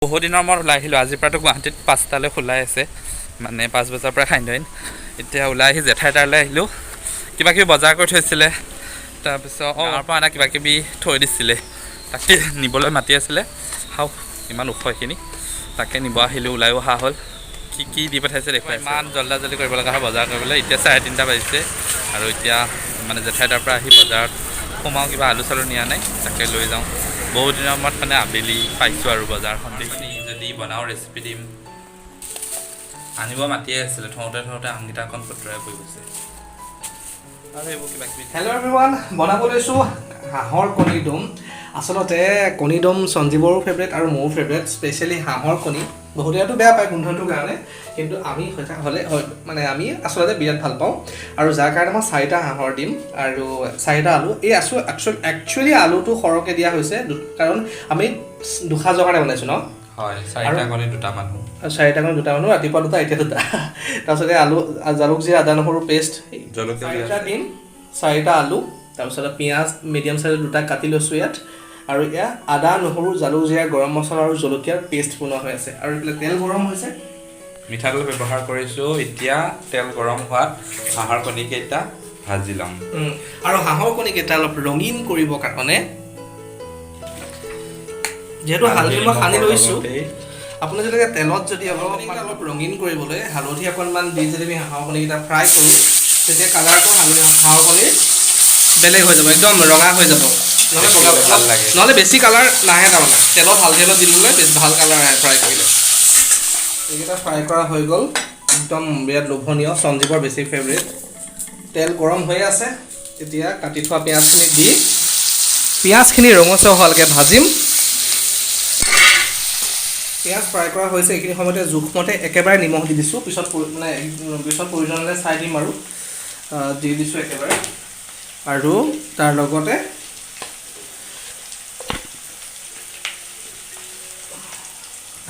বহুত দিনৰ মূৰত ওলাই আহিলোঁ। আজিৰ পৰাতো গুৱাহাটীত 5টালৈ খোলাই আছে, মানে 5 বজাৰ পৰা সান্ধ্য আইন। এতিয়া ওলাই আহি জেঠাই তাৰলৈ আহিলোঁ, কিবা কিবি বজাৰ কৰি থৈছিলে, তাৰপিছত গাঁৱৰ পৰা অনা কিবা কিবি থৈ দিছিলে, তাকে নিবলৈ মাতি আছিলে। হাও ইমান ওখ এইখিনি, তাকে নিব আহিলোঁ, ওলায়ো অহা হ'ল। কি কি দি পঠাইছে দেখুৱাই। ইমান জল্দা জল্দি কৰিব লগা হয় বজাৰ কৰিবলৈ। এতিয়া 3:30 বাজিছে আৰু এতিয়া মানে জেঠাই তাৰ পৰা আহি বজাৰত সোমাওঁ, কিবা আলু চালু নিয়া নাই, তাকে লৈ যাওঁ। বহুত দিনৰ মূৰত মানে আবেলি পাইছোঁ আৰু বজাৰখন দেখি। যদি বনাওঁ ৰেচিপি দিম। আনিব মাতিয়ে আছিলে, থওঁতে থওঁতে আমকেইটা অকণ ফুটৰাই পৰি গৈছে আৰু এইবোৰ কিবা কিবি। হেল্ল' এভৰিৱান, বনাব লৈছোঁ হাঁহৰ কণীৰ দম। আচলতে কণী দম সঞ্জীৱৰো ফেভৰেট আৰু মোৰো ফেভৰেট, স্পেচিয়েলি হাঁহৰ কণী। বহুতেতো বেয়া পায় গোন্ধটোৰ কাৰণে, কিন্তু আমি হ'লে মানে আমি আচলতে বিৰাট ভাল পাওঁ। আৰু যাৰ কাৰণে মই 4টা হাঁহৰ দিম আৰু 4টা আলু। এই আছোঁ একচুৱেলি আলুটো সৰহকৈ দিয়া হৈছে, কাৰণ আমি দুসাঁজৰ কাৰণে বনাইছোঁ ন। হয়, 4টা কণী 2টা মানুহ। 4টা কণী 2টা মানুহ, ৰাতিপুৱা 2টা, এতিয়া 2টা। তাৰপিছতে আলু, জালুক জিৰা, আদা নহৰু পেষ্ট, জলকীয়া, 4টা দিম, 4টা আলু, তাৰপিছতে পিঁয়াজ মিডিয়াম চাইজৰ 2টা কাটি লৈছোঁ ইয়াত। আৰু এয়া আদা নহৰু জালুক জিৰা গৰম মছলা আৰু জলকীয়াৰ পেষ্ট বনোৱা হৈ আছে। আৰু এইফালে তেল গৰম হৈছে, মিঠাতেল ব্যৱহাৰ কৰিছোঁ। এতিয়া তেল গৰম হোৱাত হাঁহৰ কণীকেইটা ভাজি ল'ম। আৰু হাঁহৰ কণীকেইটা অলপ ৰঙীন কৰিবৰ কাৰণে যিহেতু হালধি মই সানি লৈছোঁ, আপুনি যদি তেলত যদি অলপ ৰঙীন কৰিবলৈ হালধি অকণমান দি যদি আমি হাঁহৰ কণীকেইটা ফ্ৰাই কৰোঁ, তেতিয়া কালাৰটো হালধি হাঁহৰ কণীৰ বেলেগ হৈ যাব, একদম ৰঙা হৈ যাব। নহ'লে বগা ভাল লাগে, নহ'লে বেছি কালাৰ নাহে। তাৰমানে তেলত হালধি অলপ দি ল'লে বেছি ভাল কালাৰ আহে ফ্ৰাই কৰিলে। এইকেইটা ফ্ৰাই কৰা হৈ গ'ল, একদম বিৰাট লোভনীয়, সঞ্জীৱৰ বেছি ফেভৰেট। তেল গৰম হৈয়ে আছে, এতিয়া কাটি থোৱা পিঁয়াজখিনি দি পিঁয়াজখিনি ৰঙচুৱা হোৱালৈকে ভাজিম। পিঁয়াজ ফ্ৰাই কৰা হৈছে, এইখিনি সময়তে জোখমতে একেবাৰে নিমখ দি দিছোঁ। পিছত মানে পিছত প্ৰয়োজন হ'লে চাই দিম আৰু দি দিছোঁ একেবাৰে। আৰু তাৰ লগতে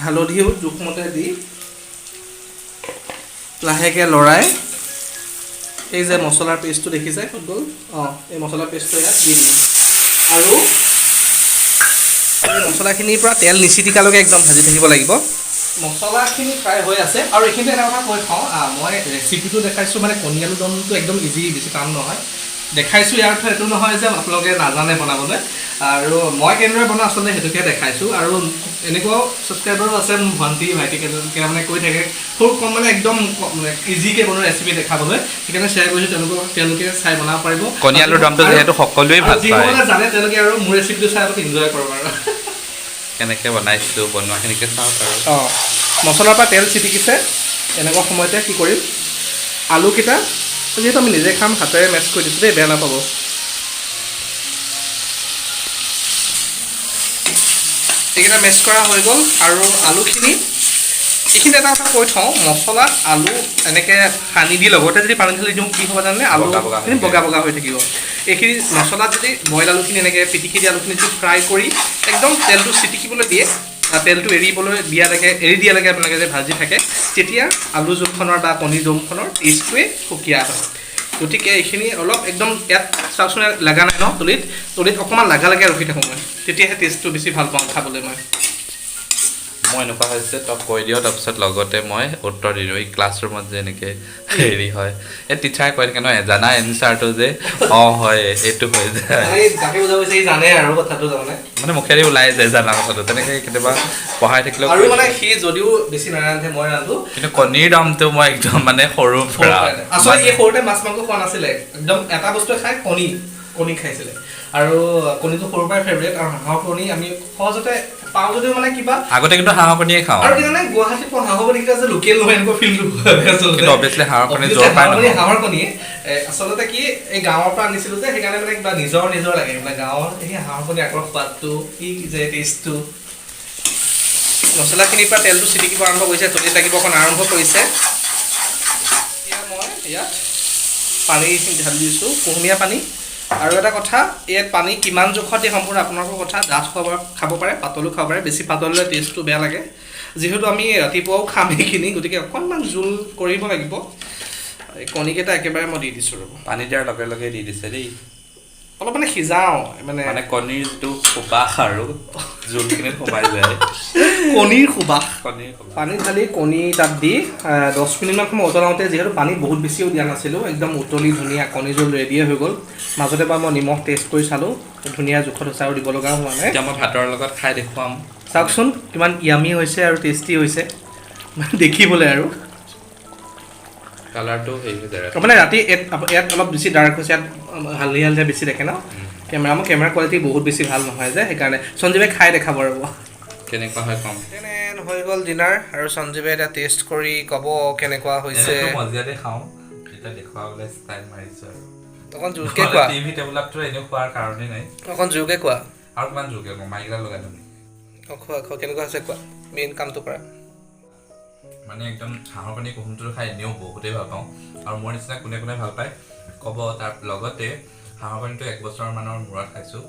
হালধিও জোখমতে দি লাহেকৈ লৰাই এই যে মছলাৰ পেষ্টটো দেখিছে ক'ত গ'ল, অঁ এই মছলাৰ পেষ্টটো ইয়াত দি দিম। আৰু এই মছলাখিনিৰ পৰা তেল নিচিটিকালৈকে একদম ভাজি থাকিব লাগিব। মছলাখিনি ফ্ৰাই হৈ আছে। আৰু এইখিনিতে এটা কথা কৈ থওঁ, মই ৰেচিপিটো দেখাইছোঁ, মানে কণী আলু দমটো একদম ইজি, বেছি টান নহয় দেখাইছোঁ। ইয়াৰ অৰ্থ এইটো নহয় যে আপোনালোকে নাজানে বনাবলৈ, আৰু মই কেনেদৰে বনাওঁ আচলতে সেইটোকে দেখাইছোঁ। আৰু এনেকুৱাও ছাবস্ক্ৰাইবাৰো আছে, মোৰ ভণ্টি ভাইটি কেইটা মানে কৈ থাকে খুব কম, মানে একদম ইজিকৈ বনোৱা ৰেচিপি দেখাবলৈ, সেইকাৰণে শ্বেয়াৰ কৰিছোঁ। তেওঁলোকে চাই বনাব পাৰিব। কণী আলুৰ দমটো যিহেতু সকলোৱে ভাল পায়, যিসকলে জানে তেওঁলোকে আৰু মোৰ ৰেচিপিটো চাই অলপ এনজয় কৰক। আৰু কেনেকৈ বনাইছোঁ বনোৱাখিনিকে চাওক। আৰু অঁ, মছলাৰ পৰা তেল ছিটিকিছে, এনেকুৱা সময়তে কি কৰিম, আলুকেইটা যিহেতু আমি নিজে খাম, হাতেৰে মেচ কৰি দিছোঁ দেই, বেয়া নাপাব। এইকেইটা মেচ কৰা হৈ গ'ল। আৰু আলুখিনি এইখিনি এটা কথা কৈ থওঁ, মছলাত আলু এনেকৈ সানি দি লগতে যদি পানী ঢালি দিওঁ কি হ'ব জানেনে, আলুখিনি বগা বগা হৈ থাকিব। এইখিনি মছলাত যদি বইল আলুখিনি এনেকৈ পিটিকি দিয়া আলুখিনি যদি ফ্ৰাই কৰি একদম তেলটো ছিটিকিবলৈ দিয়ে বা তেলটো এৰিবলৈ দিয়ালৈকে এৰি দিয়ালৈকে আপোনালোকে যে ভাজি থাকে, তেতিয়া আলু জোলখনৰ বা কণী দমখনৰ টেষ্টটোৱে সুকীয়া হয়। গতিকে এইখিনি অলপ একদম ইয়াত চাওকচোন, লগা নাই ন তলিত, তলিত অকণমান লগা লগে ৰখি থাকোঁ মই, তেতিয়াহে টেষ্টটো বেছি ভাল পাওঁ খাবলৈ। মই মই এনেকুৱা হৈছে, তই কৈ দিয়, তাৰপিছত লগতে মই উত্তৰ দি দিওঁ। এই ক্লাছৰুমত যে এনেকৈ হেৰি হয়, এই টিচাৰে কৈ থাকে নহয়, জানা এনচাৰটো যে অঁ হয় এইটো হৈ যায়, জানে আৰু কথাটো তাৰমানে মানে মুখেৰে ওলাই যায় জানা কথাটো। তেনেকৈ কেতিয়াবা পঢ়াই থাকিলেও আৰু মানে সি যদিও বেছি নাৰান্ধে, মই ৰান্ধো, কিন্তু কণীৰ দামটো মই একদম মানে সৰুৰ পৰা আচলতে এই সৰুতে মাছ মাংস খোৱা নাছিলে, একদম এটা বস্তুৱে খাই কণী, কণী খাইছিলে। আৰু কণীটো সৰুৰ পৰাই ফেভৰেট। আৰু হাঁহৰ কণী আমি সহজতে পাওঁ যদিও মানে কিবা আগতে কিন্তু হাঁহৰ কণীয়ে খাওঁ। আৰু কি জানে, গুৱাহাটীত পোৱা হাঁহৰ কণীকেইটা যে লোকেল নহয় এনেকুৱা ফিলটো হয় আচলতে। কিন্তু অবভিয়াছলি হাঁহৰ কণী য'ৰ পৰাই নহয়, হাঁহৰ কণীয়ে আচলতে কি এই গাঁৱৰ পৰা আনিছিলোঁ যে, সেইকাৰণে মানে কিবা নিজৰ নিজৰ লাগে, মানে গাঁৱৰ এই হাঁহৰ কণী আগৰ সোৱাদটো কি যে টেষ্টটো। মছলাখিনিৰ পৰা তেলটো ছিটিকিব আৰম্ভ কৰিছে, তলিত লাগিব অকণ আৰম্ভ কৰিছে। এতিয়া মই ইয়াত পানী ঢালি দিছোঁ, কুহুমীয়া পানী। আৰু এটা কথা, ইয়াত পানী কিমান জোখত দিয়ে সম্পূৰ্ণ আপোনালোকৰ কথা। ডাঠ খাব পাৰে, পাতলো খাব পাৰে, বেছি পাতল হ'লে টেষ্টটো বেয়া লাগে। যিহেতু আমি ৰাতিপুৱাও খাম এইখিনি, গতিকে অকণমান জোল কৰিব লাগিব। এই কণীকেইটা একেবাৰে মই দি দিছোঁ, ৰ'ব। পানী দিয়াৰ লগে লগে দি দিছে দেই। অলপ মানে সিজাওঁ, মানে মানে কণীৰ যিটো সুবাস আৰু জোলখিনিত সোমাই যায়। কণীৰ সুবাস, কণীৰ সুবাস। পানী ঢালি কণী তাত দি 10 মিনিটমান সময় উতলাওঁতে, যিহেতু পানী বহুত বেছিও দিয়া নাছিলোঁ, একদম উতলি ধুনীয়া কণী জোল ৰেডিয়ে হৈ গ'ল। মাজতে বাৰু মই নিমখ টেষ্ট কৰি চালোঁ, ধুনীয়া জোখত হৈছে আৰু দিব লগাও হোৱা নাই। এতিয়া মই ভাতৰ লগত খাই দেখুৱাম। চাওকচোন কিমান য়ামি হৈছে আৰু টেষ্টি হৈছে দেখিবলৈ। আৰু কালাৰটো হেৰি হৈ যায় মানে ৰাতি ইয়াত অলপ বেছি ডাৰ্ক হৈছে, ইয়াত হালধীয়া হালধীয়া বেছি দেখে ন। কেমেৰা, মোৰ কেমেৰা কোৱালিটি বহুত বেছি ভাল নহয় যে, সেইকাৰণে সঞ্জীৱে খাই দেখাব ৰ'ব কেনেকুৱা হয় কম। তেনে হৈ গ'ল ডিনাৰ আৰু সঞ্জীৱে এতিয়া টেষ্ট কৰি ক'ব কেনেকুৱা হৈছে। এনেতো মজিয়াতে খাওঁ, এতিয়া দেখুৱাবলৈ ষ্টাইল মাৰিছোঁ আৰু। অকণ জোৰকে কোৱা। টিভি টেবুলততো এনেও খোৱাৰ কাৰণেই নাই। অকণ জোৰকে কোৱা। আৰু কিমান জোৰকে কওঁ, মাইকডাল লগাই দিম। অঁ, খোৱা খোৱা, কেনেকুৱা হৈছে কোৱা, মেইন কামটো কৰা। মানে একদম হাঁহৰ কণী কুহুমটো খাই এনেও বহুতেই ভাল পাওঁ, আৰু মোৰ নিচিনা কোনে কোনে ভাল পায় ক'ব। তাৰ লগতে হাঁহৰ কণীটো 1 বছৰমানৰ মূৰত খাইছোঁ,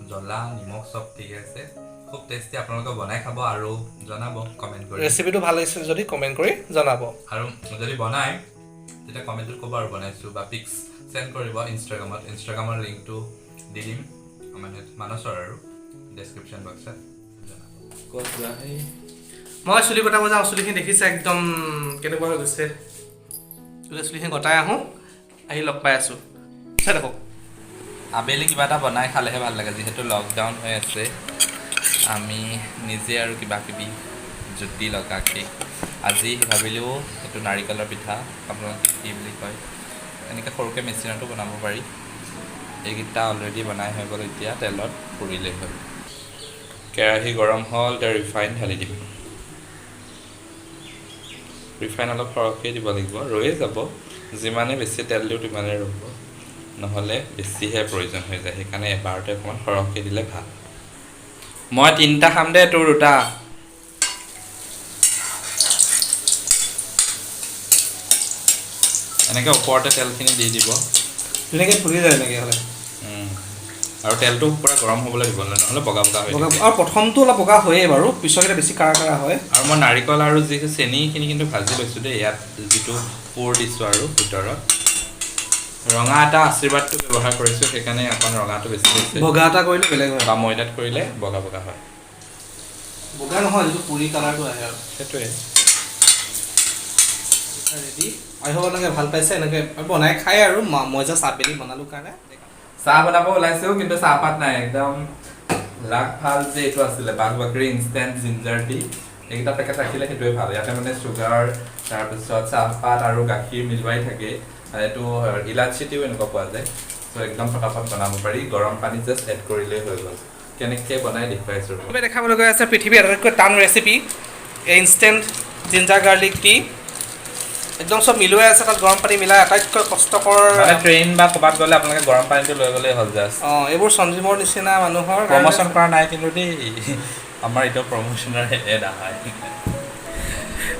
জ্বলা নিমখ চব ঠিকে আছে, খুব টেষ্টি। আপোনালোকে বনাই খাব আৰু জনাব কমেণ্ট কৰি। ৰেচিপিটো ভাল লাগিছে যদি কমেণ্ট কৰি জনাব, আৰু যদি বনায় তেতিয়া কমেণ্টত ক'ব আৰু বনাইছোঁ, বা পিক্স চেণ্ড কৰিব ইনষ্টাগ্ৰামত। ইনষ্টাগ্ৰামৰ লিংকটো দি দিম মানে মানসৰ আৰু ডেছক্ৰিপশ্যন বক্সত জনাব। ক'ত যোৱা সেই মই চুলি কটাব যাওঁ, চুলিখিনি দেখিছে একদম কেনেকুৱা হৈ গৈছে। গোটেই চুলিখিনি কটাই আহোঁ, আহি লগ পাই আছোঁ। চাই থাকক। আবেলি কিবা এটা বনাই খালেহে ভাল লাগে, যিহেতু লকডাউন হৈ আছে। আমি নিজে আৰু কিবা কিবি জুতি লগাকৈ আজি ভাবিলেও এইটো নাৰিকলৰ পিঠা, আপোনালোকে কি বুলি কয়, এনেকৈ সৰুকৈ মেচিনতো বনাব পাৰি। এইকেইটা অলৰেডি বনাই হৈ গ'ল, এতিয়া তেলত পুৰিলেই হ'ল। কেৰাহী গৰম হ'ল, এতিয়া ৰিফাইন ঢালি দিম। ৰিফাইন অলপ সৰহকৈ দিব লাগিব, ৰৈয়ে যাব। যিমানে বেছি তেল দিওঁ তিমানে ৰ'ব, নহ'লে বেছিহে প্ৰয়োজন হৈ যায়। সেইকাৰণে এবাৰতে অকণমান সৰহকৈ দিলে ভাল। মই 3টা খাম দেই, তোৰ 2টা। এনেকৈ ওপৰতে তেলখিনি দি দিব, ধুনীয়াকৈ ফুলি যায় এনেকৈ হ'লে। আৰু তেলটো পূৰা গৰম হ'বলৈ দিব, নহ'লে বগা বগা হৈ থাকে। আৰু প্ৰথমটো অলপ বগা হয়েই বাৰু, পিছৰকেইটা বেছি কাৰা কাৰা হয়। আৰু মই নাৰিকল আৰু যিটো চেনিখিনি কিন্তু ভাজি লৈছোঁ দেই, ইয়াত যিটো পুৰ দিছোঁ আৰু ভিতৰত ৰঙা এটা আশীৰ্বাদটো ব্যৱহাৰ কৰিছোঁ, সেইকাৰণে অকণ ৰঙাটো বেছি হৈছে। বগা এটা কৰিলে বেলেগ হয়, বা ময়দাত কৰিলে বগা বগা হয়। বগা নহয়, যিটো পুৰি কালাৰটো আহে আৰু সেইটোৱে। ৰেডি। আই হোপ আপোনালোকে ভাল পাইছে এনেকৈ বনাই খাই। আৰু মই জাষ্ট আবেলি বনালোঁ কাৰণে চাহ বনাব ওলাইছোঁ, কিন্তু চাহপাত নাই। একদম লাক ভাল যে এইটো আছিলে বাঘ বাকৰি ইনষ্টেণ্ট জিঞ্জাৰ টি, এইকেইটা পেকেট ৰাখিলে সেইটোৱে ভাল। ইয়াতে মানে চুগাৰ, তাৰপিছত চাহপাত আৰু গাখীৰ মিলোৱাই থাকে। এইটো ইলাচি টিও এনেকুৱা পোৱা যায়। চ' একদম ফটাফট বনাব পাৰি, গৰম পানী জাষ্ট এড কৰিলেই হৈ গ'ল। কেনেকৈ বনাই দেখুৱাইছোঁ। দেখাবলৈ গৈ আছে পৃথিৱীৰ আটাইতকৈ টান recipe, instant ginger garlic T. একদম চব মিলোৱাই আছে তাত, গৰম পানী মিলাই আটাইতকৈ কষ্টকৰ। মানে ট্ৰেইন বা ক'ৰবাত গ'লে আপোনালোকে গৰম পানীটো লৈ গ'লেই হ'ল জাষ্ট। অঁ, এইবোৰ সঞ্জীৱৰ নিচিনা মানুহৰ প্ৰমোশ্যন কৰা নাই কিন্তু দেই, আমাৰ এতিয়াও প্ৰমোশ্যনৰ এড আহে।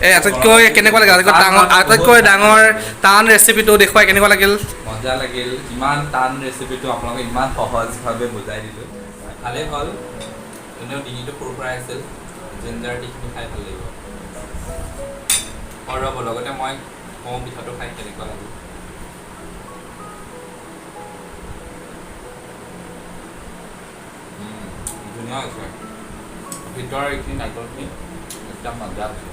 এই আটাইতকৈ কেনেকুৱা লাগিল? আটাইতকৈ ডাঙৰ টান ৰেচিপিটো দেখুৱাই কেনেকুৱা লাগিল? মজা লাগিল। ইমান টান ৰেচিপিটো আপোনালোকে ইমান সহজভাৱে বুজাই দিলোঁ, ভালেই হ'ল। এনেও ডিঙিটো সৰু সুৰাই আছিল, জিঞ্জাৰ টিখিনি খাই ভাল লাগিব। আৰু ৰ'ব, লগতে মই কওঁ পিঠাটো খাই কেনেকুৱা লাগিল। ধুনীয়া হৈছে, ভিতৰৰ এইখিনি নাৰিকলখিনি একদম মজা হৈছে।